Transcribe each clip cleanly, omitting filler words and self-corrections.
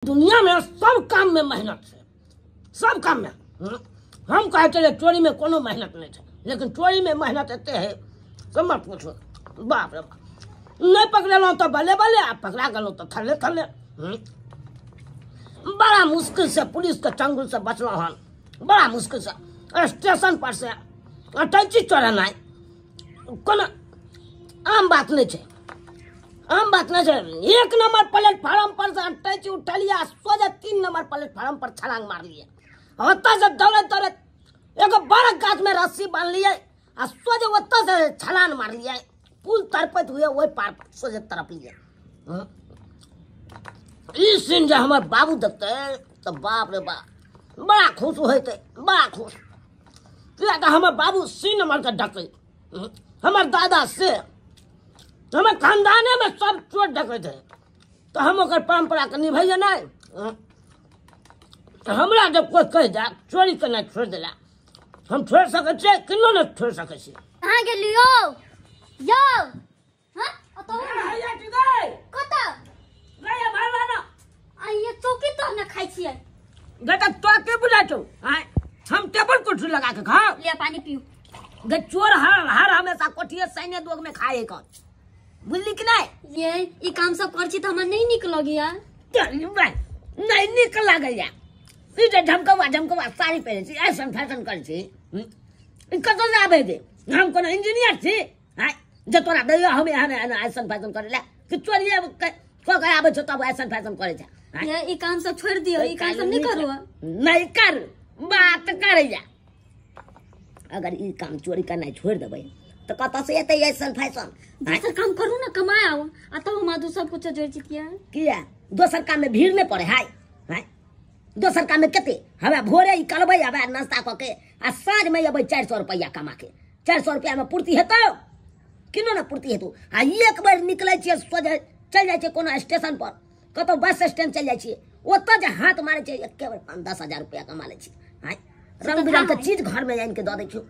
दुनिया में सब काम में मेहनत है, सब काम में। हम कहते रहे चोरी में कोनो मेहनत नहीं है, लेकिन चोरी में मेहनत एते है कि मत पूछो। बाप रे बाप, नहीं पकड़ेलहुँ तो बल्ले बल्ले, आ पकड़ा गेलहुँ तो थल्ले थल्ले। बड़ा मुश्किल से पुलिस के चंगुल से बचलहुँ हन, बड़ा मुश्किल से। स्टेशन पर से अटैची चढ़ेनाइ कोनो आम बात नहीं है, आम बात नहीं है। एक नंबर प्लेटफार्म पर से अटैची उठलिए, सोझे 3 नंबर प्लेटफार्म पर छलांग मारलिए। ओतऽ से दौड़ैत दौड़ैत एगो बड़ गाछ में रस्सी बान्हलिए आ सोझे ओतऽ से छलांग मारलिए, पुल तरपैत हुए ओहि पार सोझे तरपलिए। ई सीन जे हमर बाबू देखते तऽ बाप रे बाप बड़ा खुश होइतै, बड़ा खुश। किया तऽ हमर बाबू सी नंबर के डकै, हमर दादा से, हमर खानदाने में सब चोर डकैत है, तऽ हम ओकर परम्परा के निभैयै नहि। हमरा जब कोइ कहि दए चोरी केनाइ छोड़ि देला, हम छोड़ि सकै छियै? किन्नो नहि छोड़ि सकै छियै। कहाँ गेलियौ यौ? हाँ कतऽ ये चौकी तर ने खाइ छियै? गे तऽ तोरा के बुझाइ छौ? आँय, हम टेबल कुर्सी लगा के खाउ? ले पानी पियू। गे चोर हर हर हमेशा कोठिए सैन्य दोग में खाए कर, बुझली कि नहि? ये ई काम सब कर छी तऽ हमरा नहीं नीक लगैया। नहीं नीक लागैया? ई जे झमकौआ झमकौआ साड़ी पहिरै छी, ऐसन फैशन करै छी, ई कतऽ से आबै दे? हम कोनो इंजीनियर छी आँय जे तोरा दैया हम एहन एहन ऐसन फैशन करै लए? कि चोरिये कऽ के आबै छौ तब ऐसन फैशन करै छै? ये ई काम सब छोड़ दियो, ई काम सब नहीं करू। नहीं कर, बात करैया। अगर ई काम चोरी करनाइ छोड़ि देबै तऽ कतऽ से एतै ऐसन फैशन? दोसर काम करू ना, कमाए आउ आ तब हम दोसर सब कुछ जोड़ जितिया। किया दोसर काम में भीड़ नहीं पड़े? हाय हाय, दोसर काम में कते हवे भोरे ई करबै, हवे नाश्ता कऽ के आ साँझ में अबै 400 रुपैआ कमा के। 400 रुपैआ में पूर्ति हेतौ? किनो ना पूर्ति हेतौ। आ एक बेर निकलै छियै सोझे चलि जाइ छियै कोनो स्टेशन पर, कतौ बस स्टैंड चलि जाइ छियै, ओतऽ जे हाथ मारै छियै एके बेर 5-10 हजार रुपैआ कमा लै छियै। आँय, रंग बिरंग के चीज घर में आनि के दऽ दै छियौ।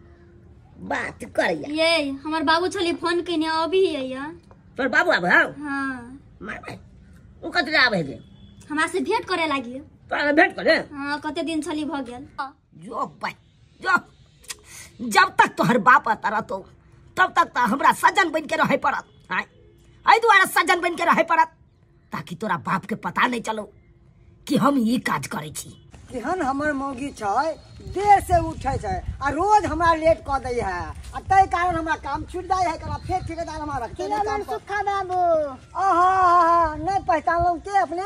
बात करैया। ये हमर बाबू छली फोन केने अभी या। तोर बाबू आबै हौ? हां। मारबै उ कतरे आबै हे? हमरा से भेंट करे लागी। तोरा भेंट करे? हां, कते दिन छली भ गेल। जो भाई जो, जब तक तोहर बाप आता रहतो तब तक त हमरा सज्जन बन के रहे पड़त। आँय, एहि दुआरे सज्जन बन के रहे पड़त ताकि तोरा बाप के पता नहीं चलो कि हम ई काज करै छी। केहन हमर मौगी छै, देर से उठै छै आ रोज हमरा लेट कऽ दै है, आ ताहि कारण हमरा काम छूटि जाइ है। एकरा फेर ठेकेदार हमरा रखते नहि काम पर। सुखा बाबू, आहा, नहि पहचानलहुँ के अपने?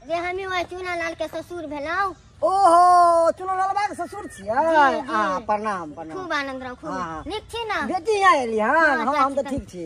रे हमी वही चूना लाल के ससुर भेलहुँ। ओहो, चूना लाल बा के ससुर छियै? आ प्रणाम प्रणाम। खूब आनंद रहू, खूब नीक छी ना? बेटी यहाँ एली हन? हम तऽ ठीक छी।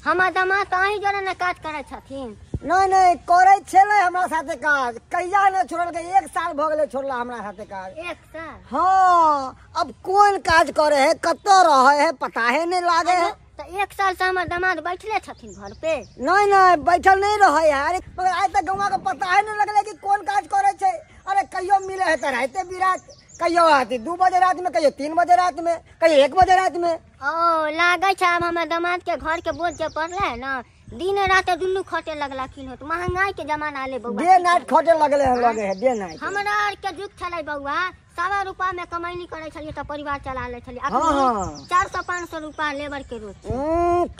हमर दामाद तऽ अहीं जोरे ने काज करै छथिन। नहीं नहीं करै छलै हमरा साथे काज, कहिया नहि छोड़लकै, 1 साल भऽ गेलै छोड़ला हमरा साथे काज। 1 साल? हाँ, अब कोन काज करे है, कतऽ रहै है पता है नहीं लागे है। तऽ 1 साल से हमर दामाद बैठले छथिन घर पे? नहीं नहीं बैठल नहीं रहै है। अरे मगर आइ तक गौवा के पता है नहीं लगलै कि कोन काज करै छै। अरे कहियो मिले है तऽ राते बिरात, कहियो आती 2 बजे रात में, कहियो 3 बजे रात में, कहियो 1 बजे रात में। ओ लागै छै आब हमर दामाद के घर के बोझ जे पड़लै है ना, दिन रात दुनू खटे लगलखिन हो। महंगाई के जमाना आले बउआ, डे नाइट खटे लगले हन, लगे है डे नाइट। हमरा आर के जुग छलै बउआ, 1.25 रुपआ में कमैनी करै छलियै तऽ परिवार चला लै छलियै। अखन 400-500 रुपआ लेबर के रोज।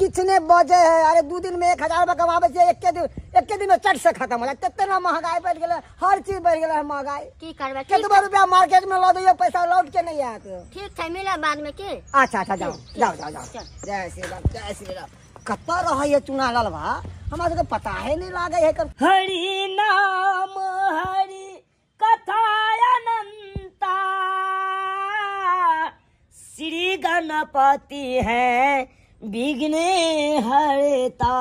किछ नहि बचे है। अरे 2 दिन में 1000 रुपआ कमाबै छियै, एके दिन में चट से खत्म हो जाए। तेते ना महंगाई बढ़ि गेलै, हर चीज बढ़ि गेलै है महंगाई। की करबै, केतबो रुपआ मार्केट में लऽ दैयौ पैसा लौट के नहीं आयत। ठीक छै, मिलब बाद में की? अच्छा अच्छा, जाओ जाओ जाओ जाओ। जय श्री राम, जय श्री राम। कतऽ रहै है चूना लाल बा, हमरा सबके पता है नहीं लागे है। हरि नाम हरि कथा अनंता, श्री गणपति है विघ्न हरता।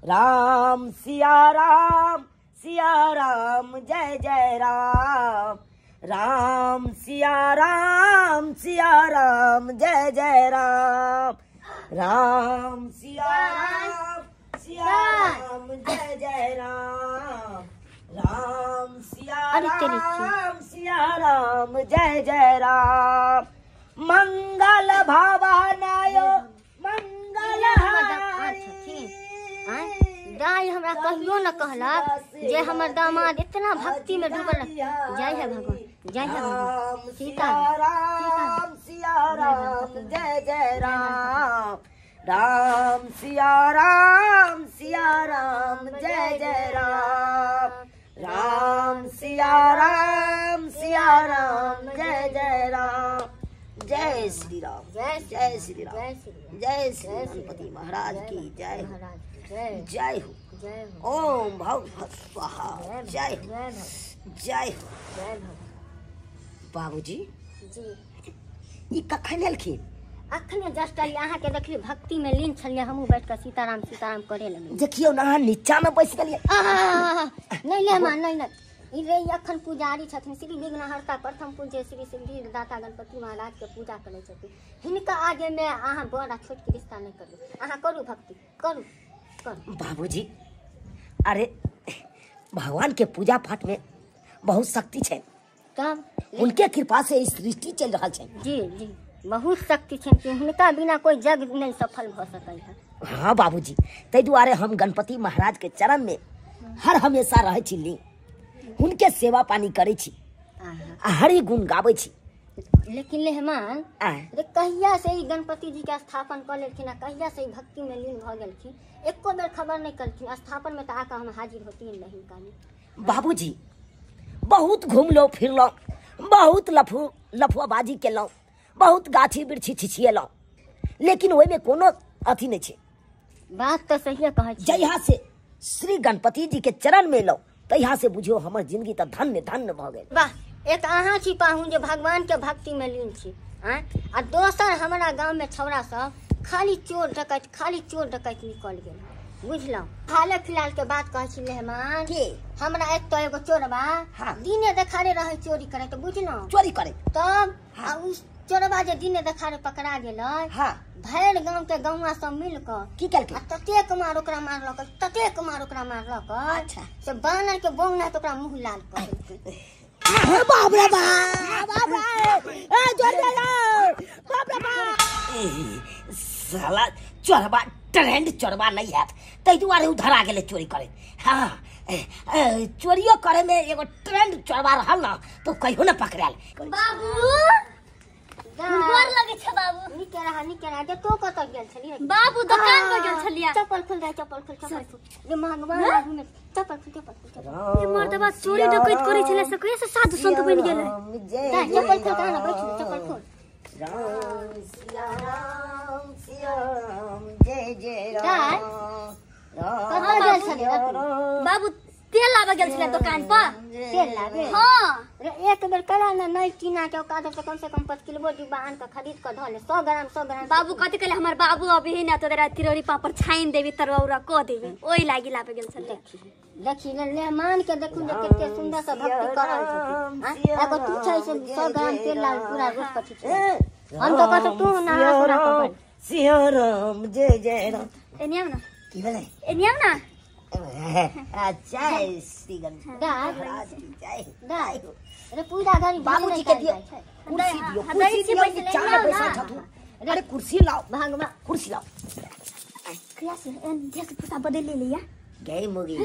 राम सिया राम सिया राम जय जय राम, राम सिया राम सिया राम जय जय राम, राम सिया राम सिया राम जय जय राम, राम सिया राम सिया राम जय जय राम। मंगल भवनाय मंगल हारी। दाई हमरा कहियो न कहलक जे हमर दामाद इतना भक्ति में डूबल। जय है भगवान, जय है भगवान। सीता राम सिया राम जय जय राम, राम सिया राम सिया राम जय जय राम, राम सिया राम सिया राम जय जय राम। जय श्री राम, जय जय श्री राम, जय श्री गणपति महाराज की जय हो, जय हो। ओम भव स्वाहा, जय हो, जय हो। बाबूजी जी ई कखन एलखिन? अखने जस्ट अहाँ के देखली भक्ति में लीन छलियै, हमहूँ बैठ के सीताराम सीताराम करे लगलियै। देखियौ ना, अहाँ नीचा में बैस गेलियै। नहीं लेहमान, नहीं नहीं, ई रे अखन पुजारी छथिन श्री विघ्नहर्ता प्रथम पूज्य श्री सिद्धिदाता गणपति महाराज के पूजा करै छथिन। हिनका आगे में अहाँ बड़ आ छोट के रिश्ता नहीं करू, अहाँ करू भक्ति करू करू। बाबूजी अरे भगवान के पूजा पाठ में बहुत शक्ति छै, तब उनके कृपा से ई सृष्टि चल रहल छै। जी जी बहुत शक्ति छै कि हुनका बिना कोई जग नहीं सफल भऽ सकै है। हाँ बाबूजी, ताहि दुआरे हम गणपति महाराज के चरण में हर हमेशा रहै छी लीन, हुनके सेवा पानी करै छी आ हरि गुण गाबै छी। लेकिन लेहमान रे कहिया से ई गणपति जी के स्थापन कऽ लेलखिन आ कहिया से ई भक्ति में लीन भऽ गेलखिन, एको बेर खबर नहीं कलखिन। स्थापन में तऽ आके हम हाजिर होती नहीं हिनका। बाबूजी बहुत घुमलहुँ फिरलहुँ, बहुत लफुआबाजी केलहुँ, बहुत गाछी वृक्षी छिछिएलहुँ, लेकिन ओहिमे कोनो अथी नहीं छै। बात तऽ सहिए कहै छी। जहिया से श्री गणपति जी के चरण में एलहुँ तहिया से बुझियौ हमर जिंदगी तऽ धन्य धन्य भऽ गेल। वाह, एक अहाँ छी पाहुन जे भगवान के भक्ति में लीन छी आ दोसर हमरा गाँव में छौड़ा सब खाली चोर डकैत निकल गेल बुझलहुँ। हाले फिलहाल के बात कहै छी लेहमान के हमरा एक तो एगो चोरबा हाँ। दिने देखारे रहे चोरी करे तो बुझलहुँ, चोरी करे तब हाँ। आ उस चोरबा जे दिने देखारे पकड़ा गेलै हाँ। भरि गाँव के गौआ सब मिल कऽ की केलकै? आ ततेक मार ओकरा मारलक, ततेक मार ओकरा मारलक। अच्छा। से बानर के बोंग तो ओकरा मुँह लाल कऽ देलकै। बाप रे बाप, बाप रे, ए जोर दे बाप रे बाप। साला चोरबा ट्रेंड चोरबा नहीं हैत ताहि दुआरे उ धरा गेलै चोरी करे। हाँ चोरियो करे में एगो ट्रेंड चोरबा रहल ना तो कहियो ना पकड़ायल। बाबू गोर लगे छै बाबू। नीके रहा, नीके रहा। तू कतऽ गेल छलियै? बाबू दुकान पर गेल छलियै। चप्पल खोल दे, चप्पल खोल, चप्पल खोल। रे भगवान आगू में चप्पल खोल, चप्पल खोल। ई मर्दबा चोरी डकैत करै छलै से कहिया से साधु संत बनि गेलै। चप्पल खोल कहाँ ना बैठ, चप्पल खोल। राम सिया राम सिया राम जय जय राम। कतऽ गेल छलियै बाबू? तेल लाबऽ गेल छलै दुकान पर। तेल लाबे? हाँ। रे एक बेर करा ना नहीं टीना के औकात से कम 5 किलो डिब्बा आन के खरीद के धऽ ले, 100 ग्राम 100 ग्राम। बाबू कथी कहले हमर बाबू अभी ना तो तोरा तिरौरी पापड़ छानि देबी, तरुआ उरुआ कऽ देबी, ओहि लागी लाबे गेल छलै। देखी ले मेहमान के देखू जे कते सुंदर से भक्ति करल छथिन। एगो तू छै से 100 ग्राम तेल लाबे पूरा रोज कथी छै। हम तो कहत तू नहा सोना कऽ सिया राम जय जय राम। एनिया ना की भेलै? एनिया ना जय श्री गणेश महाराज की जय। रे पूजा घड़ी बाबूजी के दियो कुर्सी, दियो कुर्सी, दियो नीचा में बैसल छथु। अरे कुर्सी लाओ भगवान, कुर्सी लाओ। कहिया से एन ड्रेस पूसा बदल ले लिया? गए मुगी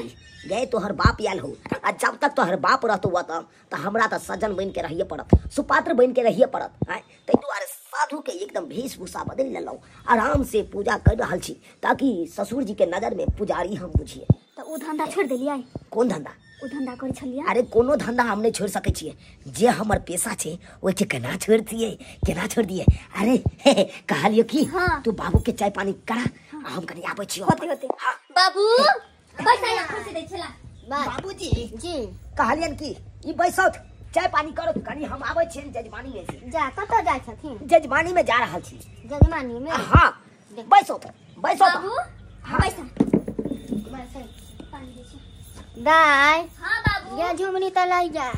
गए, तोहर बाप आयल हो आ जब तक तोहर बाप रहतो हुआ त हमरा त सज्जन बन के रहिए पड़त, सुपात्र बन के रहिए पड़त। ताहि दुआरे साधु के एकदम वेशभूषा बदलि लेलहुँ, आराम से पूजा कर रहल छी ताकि ससुर जी के नजर में पुजारी हम बुझिए। त उ धंधा छोड़ देलियै? कोन धंधा? उ धंधा करै छलियै। अरे कोनो धंधा हम नहीं छोड़ सकै छियै, जे हमर पेशा छै ओहिके केना छोड़ दियै, केना छोड़ दियै। अरे कहलियो कि हाँ। तू बाबू के चाय पानी करा, हम कनी आबै छियौ। होते होते। हाँ। बाबू पैसा या कुर्सी दै छला। बाबूजी जी कहलियन कि ई बैसौथ चाय पानी करो, कनी हम आबै छियन जजमानी में से। जा कतऽ जाइ छथिन? जजमानी में जा रहल छी। जजमानी में? हाँ बैसौथ बैसौथ बाबू। हाँ। पैसा बैसै पानी दै छी दाय। हाँ बाबू। गे झुमरी तऽ लै जा,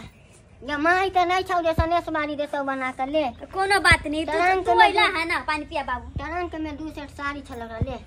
गे माय तऽ नहि छौ जे सनेस मारी देतौ बना कऽ ले। कोनो बात नहीं, तू अइला है ना पानी पिया बाबू। ट्रंक में 2 सेट साड़ी छल ले।